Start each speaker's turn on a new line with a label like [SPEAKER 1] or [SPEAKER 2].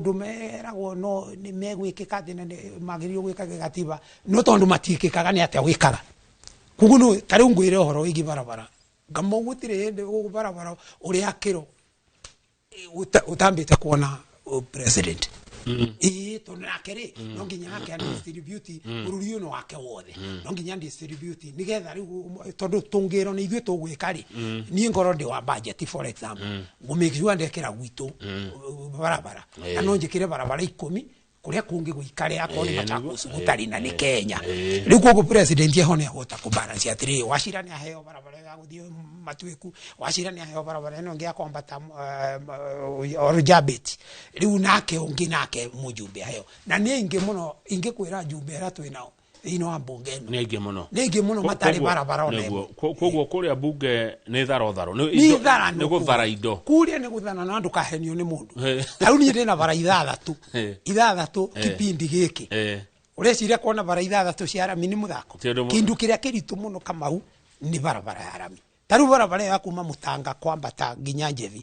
[SPEAKER 1] Maũndũ meragwo no nĩ megwĩkĩka atĩ na nĩ magĩrĩirwo gwĩka gĩgatiba, no tondũ matiĩkĩkaga nĩ atĩa wĩkaga? Koguo no ta rĩu ngwĩre ũhoro wĩgiĩ barabara, Kamau, gũtirĩ hĩndĩ gũkũ barabara ũrĩa kĩro ũtambĩte kuona president, ĩĩ, tondũ nake rĩ, no nginya ake distribute bũrũri ũyũ wake wothe, no nginya distribute nĩgetha rĩu tondũ tũngĩrwo nĩ ithuĩ tũgwĩka rĩ, niĩ ngorwo ndĩ wa budget, for example, ngũ make sure ndekĩra gwitũ barabara na no njĩkĩre barabara 10, kũrĩa kũngĩ gũikare akorwo nĩ Machakos gũtarĩ na nĩ Kenya. Rĩu koguo president eho nĩ ahota kũ balance atĩrĩrĩ, Wachira nĩ aheo barabara ya gũthiĩ Matuĩku, Wachira nĩ aheo barabara ĩno ĩngĩ ya kwambata Oljabet, rĩu nake ũngĩ nake mũjumbe aheo, na nĩ aingĩ mũno ingĩkwĩra njumbe arĩa twĩ nao thĩinĩ wa mbunge ĩno.
[SPEAKER 2] Nĩ aingĩ mũno.
[SPEAKER 1] Nĩ aingĩ mũno matarĩ barabara ona ĩmwe.
[SPEAKER 2] Koguo kũrĩa mbunge nĩ tharo tharo.
[SPEAKER 1] Nĩ thara.
[SPEAKER 2] Nĩ gũthara indo.
[SPEAKER 1] Kuria nĩ gũthana na ndũkahenio nĩ mũndũ. Ta rĩu niĩ ndĩna bara 6, 6 kipindi gĩkĩ. Ũreciria kuona bara 6 cia rami nĩ mũthako?
[SPEAKER 2] Ti ũndũ
[SPEAKER 1] Kĩndũ kĩrĩa kĩritũ mũno, Kamau, nĩ barabara ya rami. Ta rĩu barabara ĩyo ya kuma Mũtanga kwambata nginya Njethi.